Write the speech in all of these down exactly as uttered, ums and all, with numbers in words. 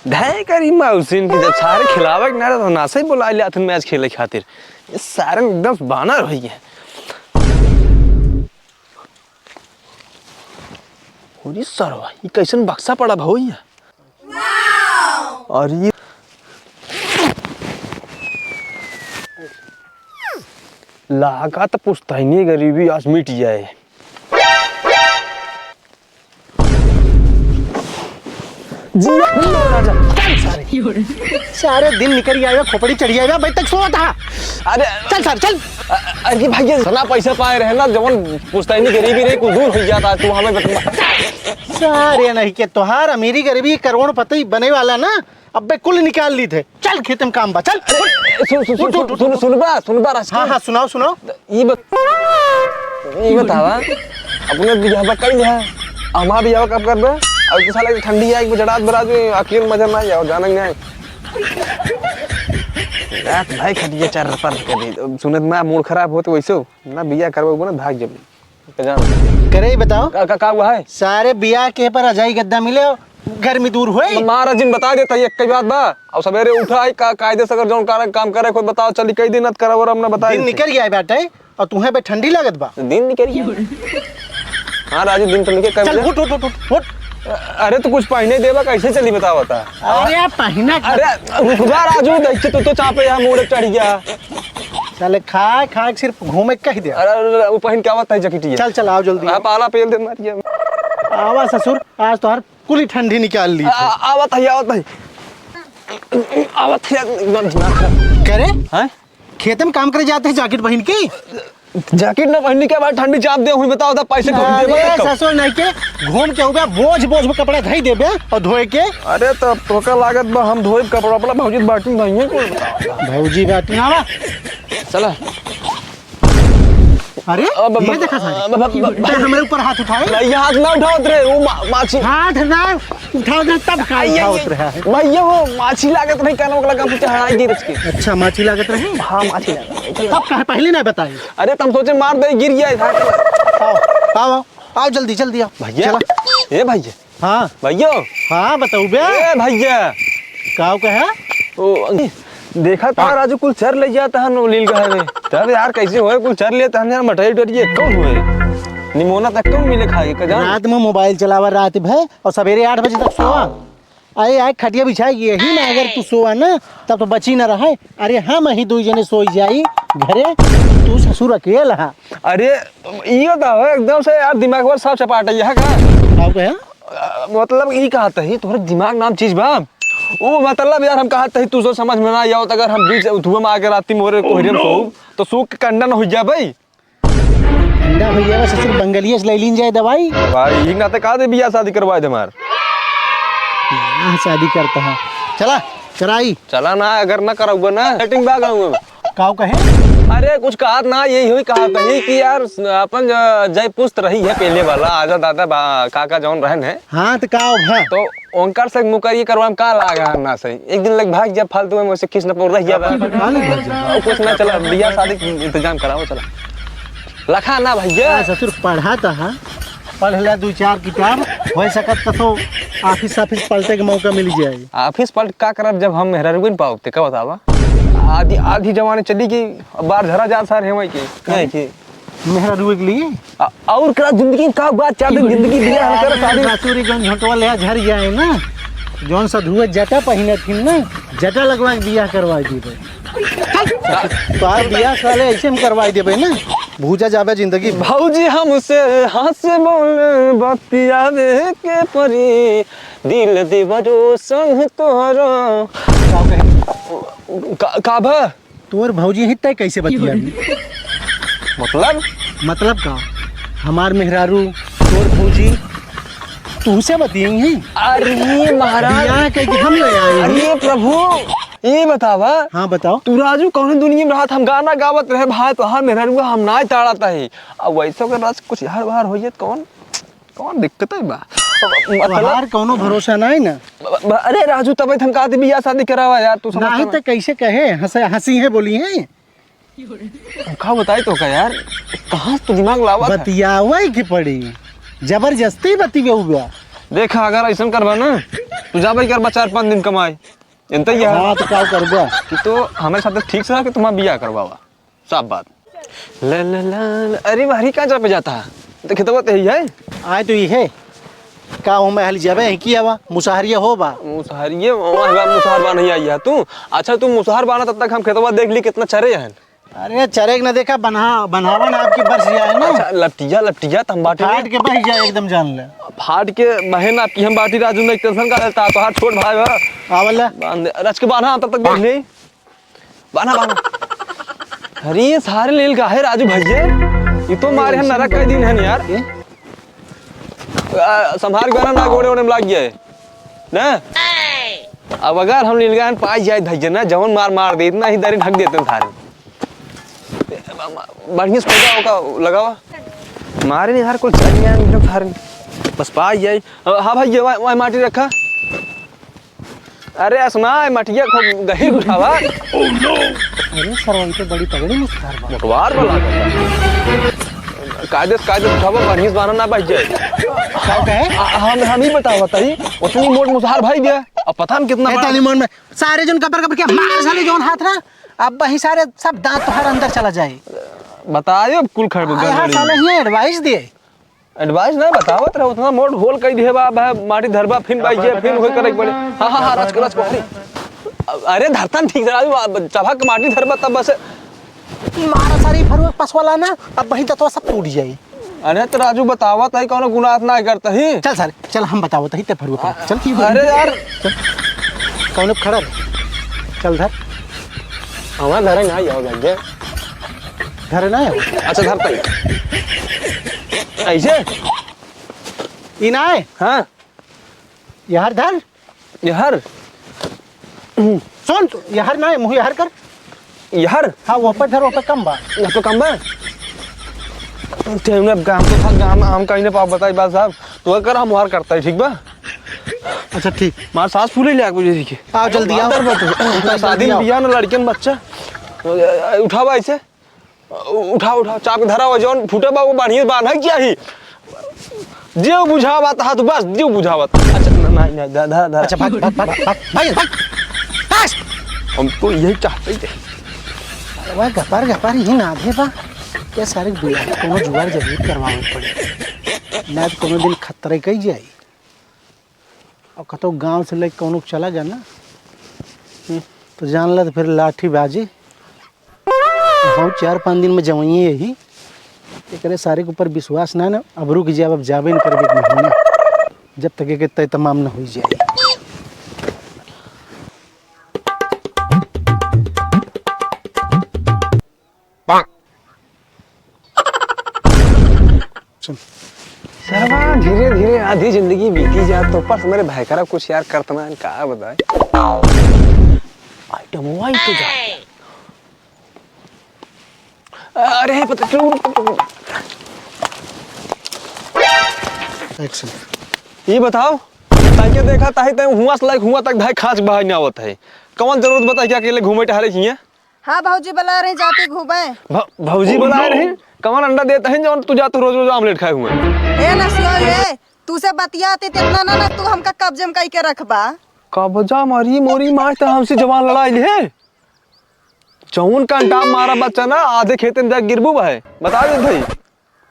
धय करी मौसिन की, जब सारे खिलावे के ना रहे तो नासे बुला लिया था मैच खेले खातिर। ये सारे एकदम बानर होइ गए। अरे सरवा, ये कैसन बक्सा पड़ा भौया? अरे लागा तो पुश्तैनी गरीबी आज मिट जाए। जिया राजा, चल सारे। सारे दिन निकल आया, खोपड़ी चढ़ी आया, अबे तक सोवा था। अरे चल सारे, चल। अ-, अरे भाई, ये इतना पैसा पाए रहे ना, जवन पुश्तैनी गरीबी रही, कुछ दूर हो जाता, तू हमें बता। सारे नहीं के तोहार अमीरी गरीबी करोड़पति बने वाला ना, अबे कुल निकाल ली थे। चल खेत में काम बा, चल। अरे, सुन, सुन, सुन, उठ, उठ, उठ, सुन, उठ। सुनबा, सुनबा, रास्ता। हाँ, हाँ, सुनाओ, सुनाओ। ई बत-, ई बतावा, अपने बियाहवा कइल है, हमार बियाहवा कब करबे? और तू साला ठंडी है, एक बजड़ात बरात में अकेल मजा ना आया, जाना नहीं। रात भाई खटिया चार पर कर दी, सुनत में मूड खराब होत वैसे हो, ना बियाह करबो, ना भाग जबी। करे ही बताओ। का, का, का हुआ है? सारे बियाह के पर रजाई गद्दा मिले हो, गर्मी दूर होई। महाराज जी ने बता देता है, एक ही बात बा। और सवेरे उठा है, का, कायदे से अगर जौन कार-, काम करे, कोई बताओ, चली कई दिन अत करब और हमने बताए दिन देते। निकल गया है बेटा, और तुम्हें बे ठंडी लागत बा। दिन निकल गया। हाँ राजू, दिन तो निकल चल, गया। उठ, उठ, उठ, उठ, उठ। अरे तो कुछ पहने देबा, कैसे चली बताओ बता। अरे पहना क्या? अरे रुक जा राजू, देख के तू तो चापे यहाँ मोड़े चढ़ गया। साले खाए, खाए के सिर्फ घूमे कह दे। अरे, अरे, अरे, वो पहन के आवत है जैकेटिया। चल, चल, आओ जल्दी। हाँ, पाला पेल दे मारिया। आवा ससुर, आज तोहार कुली ठंडी निकाल ली आ, थी। आ, आवत है, आवत है। आवत है, एकदम दिमाग खराब। करे? हैं? खेते में काम करे जाते हैं जैकेट पहन के? जैकेट ना पहनने के बाद ठंडी चाप दे हुई, बताओ तो पैसे कौन देबे अरे तो? ससुर नहीं के घूम के उबे बोझ बोझ में कपड़ा धई देबे और धोए के। अरे तो तोका लागत बा हम धोए कपड़ा अपना भौजी बाटी नहीं है कोई, बताओ। भौजी बाटी ना बा। चला। अरे अब, अब, ये देखा सारे। अब, अब, अब, ते हमरे ऊपर हाथ उठाए। नहीं, ये हाथ ना उठावत रहे, वो मा-, माछी। हाथ ना उठावत रहे, तब का आई, आई, उठावत आई। रहा है? भैया, वो माछी लागत रही, कान ओकला का पूछे, हाँ, आई गिरस के। अच्छा, माछी लागत रही? हाँ, माछी लागत रही। तब कहे, पहले ना बताए। अरे, तुम सोचे मार दे, गिर गया, इधर। आओ, आओ, आओ, आओ, जल्दी, जल्दी आओ। भैया, चला। ए भैया। हाँ। भैया। हाँ, बताओ बे। ए भैया। काव कहे? ओ, देखा था हाँ। राजू कुल चर ले जाता है नौलील का है। तब यार कैसे होए कुल चर लेता है यार, मटरी उटरी एक कौन हुए? निमोना तक कौन मिले खाए का जान? रात में मोबाइल चलावा रात भर और सवेरे आठ बजे तक सोवा। अरे यार खटिया बिछाए यही ना, अगर तू सोवा ना तब तो बची ना रहे। अरे हम ही दो जने सोई जाई घरे, तू ससुर अकेल हा। अरे, ई बताओ, एकदम से यार दिमाग पर सब चपाट है, यह का? का कहे? अ, मतलब, ई कहत ही, तोहरे दिमाग नाम चीज बा? ओ, मतलब, यार, हम कहत ही, तू सो समझ में ना आवत, अगर हम बीच उठुआ में आके राती मोरे कोहरे में सोऊब, तो सूख के कंडा न हो जाए भाई। कंडा हो जाए, ससुर बंगलिया से ले लीन जाए दवाई। भाई, ई ना तो कहा दे बियाह शादी करवा दे हमार। बियाह शादी करता है। चला, कराई। चला ना, अगर ना कराऊंगा ना, सेटिंग बा गाँव में। काव कहे? अरे कुछ कहत ना, यही हुई कहत ही कि यार अपन ज-, जय पुस्त रही है पहले वाला, आजा दादा बा-, काका जौन रहन है। हाँ तो काव भा? तो ओंकर से मुकर ये करवा में का लागा ना सही, एक दिन लग भाग जब फालतू में मुझसे किस न पोर रह गया बा। काले भाग जा। और कुछ ना चला, बियाह शादी के इंतजाम कराओ चला। लखा ना भैया। हाँ, ससुर पढ़ा तो हाँ। पढ़ ले दो चार किताब, हो सकत कतो office office पलटे के मौका मिल जाए। Office पलट का करब जब हम मेहरारू न पाओ ते का बतावा? आधी, आधी जवानी चली गई, अब बार झरा जा सार है वहीं के। नहीं के। मेहरारू के लिए? आ, और करा जिंदगी का बात, चार दिन जिंदगी दिया है, करा शादी। ससुरी जौन झोंटवा ले झर जाए ना, जौन सधुआ जटा पहिने थी ना, जटा लगवा के बियाह करवा दी भाई। तोहार बियाह साले ऐसे हम करवाई देबे ना, भूजा जाबे जिंदगी भर। भौजी हमसे हंस बोल बतियावे के परी, दिल देवरो संग तोहरो। का कहे? का, का भा? तोर भौजी ही तय कैसे बतियाबी? मतलब? मतलब का? हमार मेहरारू, तोर भौजी, तुमसे बतियाई ही? अरे महाराज। बियाह कह के हम ले आए हैं। अरे प्रभु, ये बतावा। हाँ, बताओ। तू राजू कौन दुनिया में रहत, हम गाना गावत रहे भाई, तोहार मेहरारू हम ना ताड़त है। अब वैसे अगर राज कुछ यार बाहर हो जाए, कौन, कौन दिक्कत है बा? मतलब तोहार कौनो भरोसा नहीं ना। ब-, ब-, अरे राजू, तब हम कहते बियाह शादी करावा यार, तू समझ नहीं समझ। तो कैसे कहे, हंस-, हंसी है बोली है। का बताई तो का यार, कहाँ से तू दिमाग लावा था? बतियावे के पड़ी, जबरदस्ती बतियाउबा। देखा, अगर अइसन करबा ना, तू जाबे करबा चार पाँच दिन कमाए। जनता ही है। हाँ, तो का करबा? कि तो हमरे साथ ठीक से रह के तुम्हारा बियाह करवावा। साफ बात। ले, ले, ले, ले। अरे, बाहरी कहाँ चला पे जाता है? तो खेतवा ते ही है। आए तो ये है। का हो, मैं हाली जाबे है कि आवा? मुसहरिया हो बा। मुसहरिये, वहाँ बा, मुसहर बा नहीं आई है तू। अच्छा, तू मुसहर बाना, तब तक हम खेतवा देख ली, कितना चरे हैं। अरे, चरे के ना देखा, बन्हा-, बन्हावन आपकी बरस जाए ना। अच्छा, लपटिया, लपटिया, तम बाटी फाट में। के बह जाए एकदम, जान ले। फाट के बहे ना आपकी हम बाटी, राजू, नहीं tension का लेता, तोहार छोट भाई बा। आवला। बांध दे, रच के बान्हा, तब तक देख ले। बान्हा, बान्हा। अरे, ये सारे लेल का है, राजू भैया? ये तो मारे हम नरक का दिन है यार। ये? आ, संभाल के बान्हा ना, गोड़े ओड़े में लाग गया है। ना? अब अगर हम नीलगाय पाई जाए धैया ना, जवन मार मार दे, इतना ही दरी ढक देते हैं थारे। बढ़िया से खोदा होका लगावा। मारे नहीं यार, कुल चल गया एकदम थारे। बस पाई जाए। अ, हाँ भाई, ये वहाँ, वहाँ माटी रखा। अरे असना, ये मटिया खूब गहिर उठावा। अरे सरवन के बड़ी तगड़ी मुस्कान बा। मोटवार वाला। कायदे से, कायदे से उठावा, बढ़िया से बान्हा ना बह जाए। का कहे? आ, हम, हम ही बतावत हई, उतनी मोट मुसहर भाई दिया, अब पता न कितना ए, बड़ा। ताली मन में, सारे जन कबर कबर के मार साले जौन हाथ ना, अब वही सारे सब दांत तोहार अंदर चला जाए। बतायो, अब कुल खड़ आ, यहाँ गड़बड़ी। साले ही advice दिए। Advice ना बतावत रहे, उतना मोट hole कई दिए बा, अब है माटी धरबा, फिन बाई जे, फिन होए करे के पड़े। हाँ, हाँ, हाँ, रच के, रच के, अरे। अरे, धरतन ठीक से, अभी चबक के माटी धरबा तब बस। मारा सारी फरुआ पसवाला ना, अब वही दतवा सब टूट जाई। अरे तो राजू बतावत है, कौनो गुनाह ना करता ही। चल सारे, चल हम बतावत ही, ते फरुआ पकड़। चल की अरे यार। चल। कौनो खड़ा रहे। चल धर। हमार धरे ना आओ लग गए। धरे ना आओ। अच्छा धर तई। ऐसे? ई ना है? हाँ। यार धर। यहर? सुन, तू यहर ना है, मुँह यहर कर। यहर? हाँ, वो पे धर, वो पे कम बा। यहाँ पे कम बा? ते हमने अब गाम तो था, गाम आम कहीं ना पाओ, बताई बात साहब। तो कर हम वहार करता है, ठीक बा? अच्छा, ठीक। मार सांस फूले ले आगो जैसे कि। आओ, जल्दी आओ। मार दर्द बा तू। शादी में बिया ना लड़कियन बच्चा। उठावा ऐसे। उ-, उठाओ, उठाओ, चाप के धरा हुआ, जौन फूटे बा, वो बढ़िया बांधे के चाही। जे बुझावत हाथ बस, जे बुझावत। अच्छा, न-, नहीं, नहीं, ध-, धरा, धरा। अच्छा, भाग, भाग, भाग, भाग, भाग, भाग। बस। हम तो यही चाहते ही थे। अरे वाह, गपार, गपार, यही ना आधे बा। क्या सारे बिया, कोनो जुगाड़ जरूर करवावे पड़े। ना तो कोनो दिन खतरे कई जाई। अब कतौ गाँव से लेके कौनो चला गया ना, हम्म। तो जान ला, तो फिर लाठी बाजी। हम चार पाँच दिन में जवाइए यही, एकरे सारे के ऊपर विश्वास ना ना, अब रुक जाए, अब जाबे न करबे एक महीना, जब तक एक तय तमाम न हो जाए। सुन। सरवा, धीरे धीरे आधी जिंदगी बीती जात, तो ऊपर से मेरे भाई करा कुछ यार करतना है, का बताए? आइटम हुआ ही तो जा। अरे, पता क्यों? Action। ये बताओ, ताके देखा ताही तय हुआ से लाइक हुआ तक धाई खास बाहर नहीं आवत है। कौन जरूरत बताए क्या अकेले घूमे टहरे हियाँ? हाँ, भौजी बुला रही, जाती घूमे। भ-, भौजी बुला रही? कौन अंडा देता है जौन तू जात रोज रोज omelette खाए हुए? ए नसियो, ए, तू से बतियाती त इतना ना, ना तू हमका कब्जे में कई के रखबा। कब्जा मारी मोरी मार त हमसे जवान लड़ाई ले। जौन का अंडा मारा बच्चा ना, आधे खेते में जा गिरबू भाई। बता दे भाई।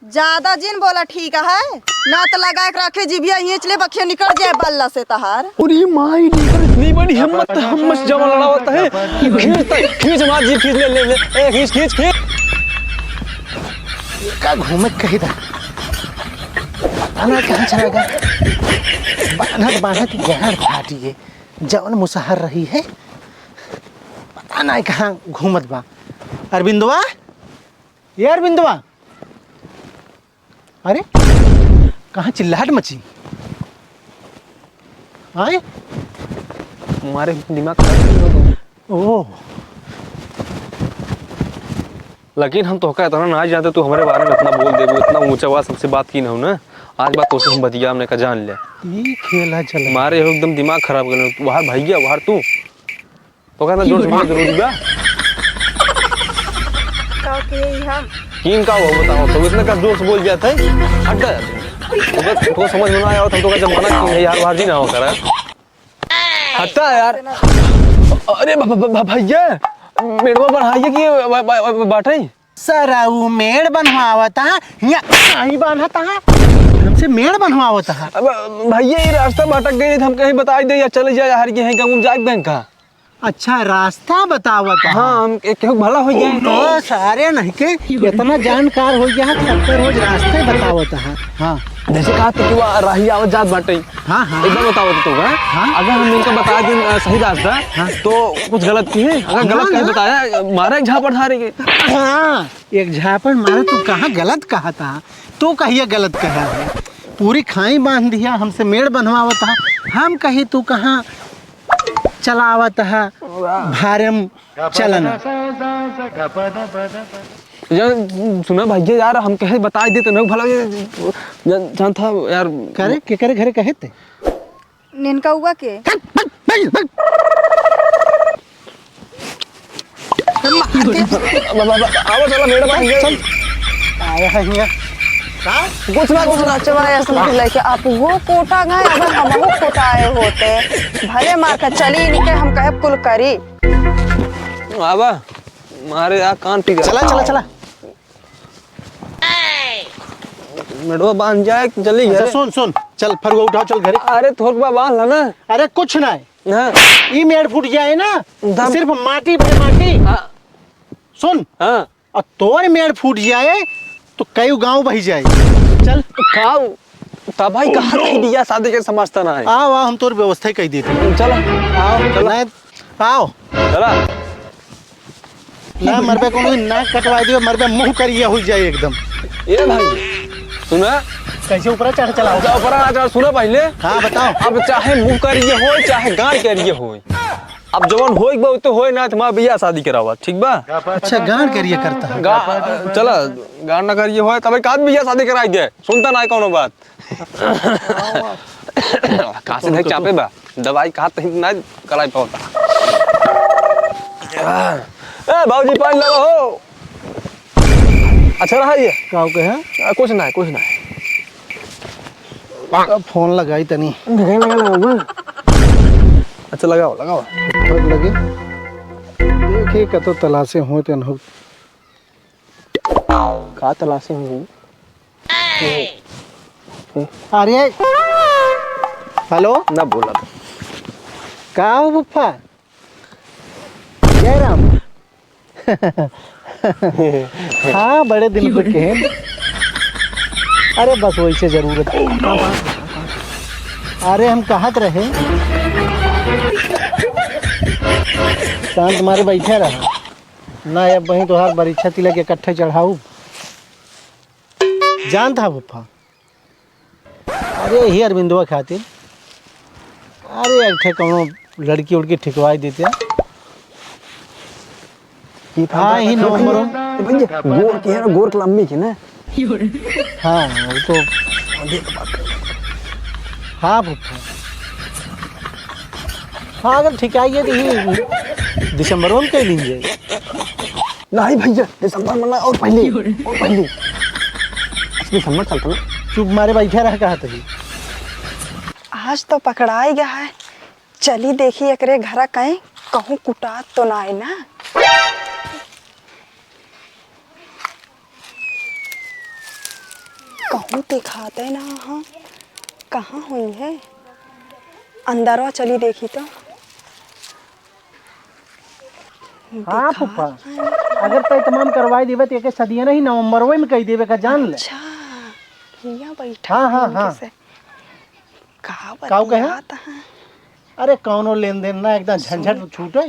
ज्यादा जिन बोला ठीक है, ना तो लगा के रखे जिभिया हींच ले बखिया निकल जाए बल्ला से तहार। अरे माई रे, इतनी बड़ी हिम्मत तो हम मस जमा लड़ावत है। खींच तई, खींच मार जी, खींच ले, ले, ले। ए, खींच, खींच, खींच। का घूमे कही दा। पता ना कहाँ चला गया। बान्हत, बान्हत गहर फाटी है। जौन मुसहर रही है। पता ना कहाँ घूमत बा। अरविंदवा? ए अरविंदवा, अरे, कहाँ चिल्लाहट मची? आए? मारे दिमाग खराब नहीं हो गया। ओह। लेकिन हम तोहका इतना ना जानते, तू हमरे बारे में इतना बोल देबू, इतना ऊंचा आवाज हमसे बात की ना हो ना। आज बात तोसे हम बतिया, हमने का जान लिया। ई खेला चला। मारे हो एकदम दिमाग खराब कर ले। बाहर भैया, बाहर तू। तो कहता जोर से बोलना जरूरी बा। का के ही हम? किन का हो बताओ, तो इतना का जोर से बोल जाता है? हट जा। तुमको, तुमको समझ में ना आया हो तो हम तो जमाना की है यार, बाहर जी ना हो करा। हटा यार। अरे भ-, भ-, भ-, भैया, मेड़वा बढ़ाइए कि ब-, ब-, ब-, बाटई? सर, ऊ मेड़ बनवावत हा, हियाँ काई बान्हत हा, हमसे मेड़ बनवावत हा। अब भैया, ये रास्ता भटक गए, हम कहीं बताई दे या चले जाए, हर के हैं, कहूँ जाए बैंक का। अच्छा, रास्ता बतावत हा। हाँ, हम एक, एक भला हो जाए। ओ, सारे नहीं के इतना जानकार हो गया है, सबके रोज रास्ते बतावत हा। हाँ। जैसे कहा तो कि वो राही आवत जात बाटे। हाँ, हाँ। एक बार बताओ तो, हाँ? हाँ? अगर हम इनका बता दें, अ, सही रास्ता, हाँ। तो कुछ गलत की है? अगर ना, गलत कहीं ना। बताया, मारा एक झापड़ धारे के। हाँ, एक झापड़ मारे, तू कहाँ गलत कहा था? तू कहिए गलत कहा है? पूरी खाई बांध दिया, हमसे मेड़ बनवावत है। हम कही तू कहाँ चलावत है, वाह। भारम चलन। यार, सुना भैया, यार, हम कहे बताई देते ना, भला ये, जान, जान था, यार। करे, के करे घरे कहे ते? निनका हुआ के? बाबा, बाबा, आवा चला, मेरे पास ये। चल। आया है हियाँ। का? कुछ ना, कुछ ना। बचवा ऐसन के लेके आप वो कोटा गए, अगर हम वो कोटा आए होते, भले मार का चली नहीं के हम कहे कुल करी। आवा। मारे यार, कान पी गया। चला, चला, चला। मेड़वा बांध जाए, चली अच्छा, घरे। सुन, सुन, चल, फरुआ उठाओ, चल घरे। अरे, थोक बा बांध ला ना। अरे, कुछ ना है। हाँ। ई मेड़ फूट जाए ना, दम- सिर्फ माटी भरे माटी। हाँ। सुन। हाँ। और तोर मेड़ फूट जाए, तो कई गांव बही जाए। चल। काऊ, तब भाई कहा था बियाह शादी के समझता ना है। आओ, आओ, हम तोर व्यवस्था ही कही देते। चल। आओ, चल। नहीं, आओ। चला। ना मरबे कोनो नाक कटवा दियो, मरबे मुंह करिया हो जाए एकदम। ए भाई, सुना। कैसे ऊपर चढ़ चला हो? जा ऊपर आ जा, सुना पहले। हाँ, बताओ। अब चाहे मुंह करिया हो, चाहे गांड करिया हो, अब जवन होई बा, उ तो होई ना, तुम्हारा बियाह शादी करावा, ठीक बा? अच्छा, गांड करिया करता है। गा-, चला, गांड ना करिया होए, तबे का बियाह शादी कराई दे, सुनता ना है कोनो बात। कासे नहीं चापे बा? दवाई खात ही ना कराई पावता। ए, बाबूजी, पानी लावा हो। अच्छा रहा ये? का हो गया? आ, कुछ ना है, कुछ ना है। अब फोन लगाई तनी। लगा, लगा, लगा, लगा। अच्छा, लगाओ, लगाओ। लगे। देखी, कतो तलाशे होत न होत। का तलाशे हो? अरे, हेलो? ना बोला। का हो फुफ्फा? जय राम। हाँ, बड़े दिन पे कहे। अरे, बस वैसे जरूरत। अरे, हम कहत रहे, शांत मारे बैठे रहा। ना, अब वहीं तोहार बरीछा तिलक इकट्ठे चढ़ाऊ। जानत हा फुफ्फा, अरे यही अरविंदवा खातिर, अरे एक ठे कौनो लड़की उड़की ठिकवाई देते। ये हाँ, यही नवंबर में। ए भैया, गोर के है ना, गोर के लंबी के ना। हाँ, वो तो। हाँ, फुफ्फा। हाँ, अगर ठिकाई है तो ये दिसंबर में कह लीजिए। नहीं भैया, दिसंबर में ना, और पहले, और पहले। अच्छा, दिसंबर चलता ना। चुप मारे बैठा रह, कहा तही। आज तो पकड़ाई गया है, चली देखी एकरे घरा कहीं कहूँ कुटात तो ना है ना। कहूँ देखाते ना, हाँ, कहाँ हुई है? अंदरवा चली देखी तो। हाँ, देखा फूफा, है। अगर तय तमाम करवाई देबे, तो एके सदिया नहीं, नवंबरवे में कही देबे का, जान ले। अच्छा, हिया बैठा हाँ, हाँ, है हाँ। इनके से। का काऊ कहे? बतियात हैं? अरे, कौनो लेन देन ना, एकदम झंझट सुन। छूटे।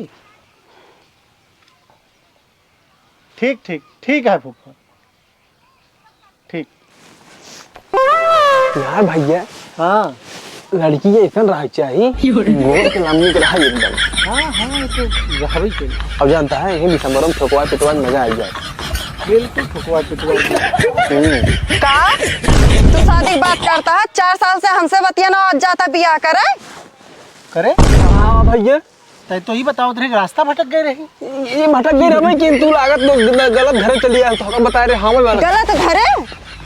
ठीक, ठीक, ठीक है फूफा। ठीक। यार भैया, हाँ। लड़की के ऐसन रहे चाहिए, गोर के लंबी के रहे एकदम। हाँ, हाँ, ये तो रहबे के। अब जानता है, यही दिसंबर में ठोकवा पिटवा में मजा आ जाए। बिल्कुल ठोकवा पिटवा। हम्म। का? तू शादी की बात करता है? चार साल से हमसे बतिया ना, आज जाता बियाह करे? करे? हाँ भैया। तै तो ही बतावत रहे कि रास्ता भटक गए रही। ये भटक गए रहे, किंतु लागत लोग ग-, गलत घरे चली आए, तो हम बताए रहे, हाँ, वही वाला। गलत घरे?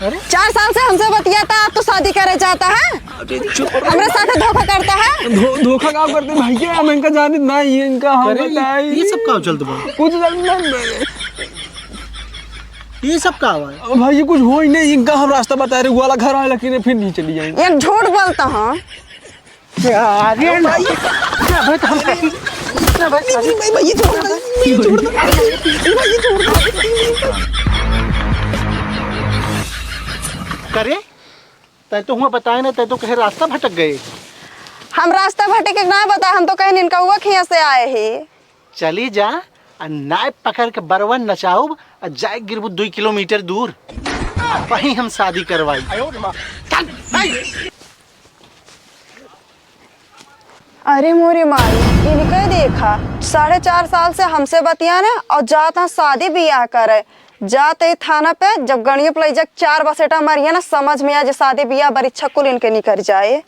अरे? चार साल से हमसे बतियाता, आज तो शादी करे जाता है। अरे चुप। हमरे साथे धोखा करता है। धो-, धोखा का करते भैया, हम इनका जानित ना, ये इनका हम अरे, बताई। ये सब का चलत बा? कुछ चलत ना बा। ये सब का बा? अब भाई, ये कुछ हो ही नहीं, इनका हम रास्ता बता रहे, वो वाला घर आए, लेकिन फिर नहीं चली जाएंगे। ये झूठ बोलता है। अरे ना। भाई। ना भाई, तो हम नहीं, नहीं, भाई, भाई, ये छोड़ दो, ये छोड़ दो, ये छोड़ दो। करे, तै तो हुआ बताए ना, तै तो कहे रास्ता भटक गए। हम रास्ता भटक के ना बताए, हम तो कहे इनका हुआ खिया से आए ही। चली जा, आ नाय पकड़ के बरवन नचाउब, आ जाए गिरबू दुई किलोमीटर दूर। वहीं हम शादी करवाई। चल, भाई। अरे मोरी माई, इनके देखा, साढ़े चार साल से हमसे बतियाने और जात हैं शादी बियाह करे। जात ही थाना पे, जब गणिये पे लइ जा चार बसेटा मरिया ना, समझ में आ जे शादी बियाह बरी छकुल इनके निकर जाए।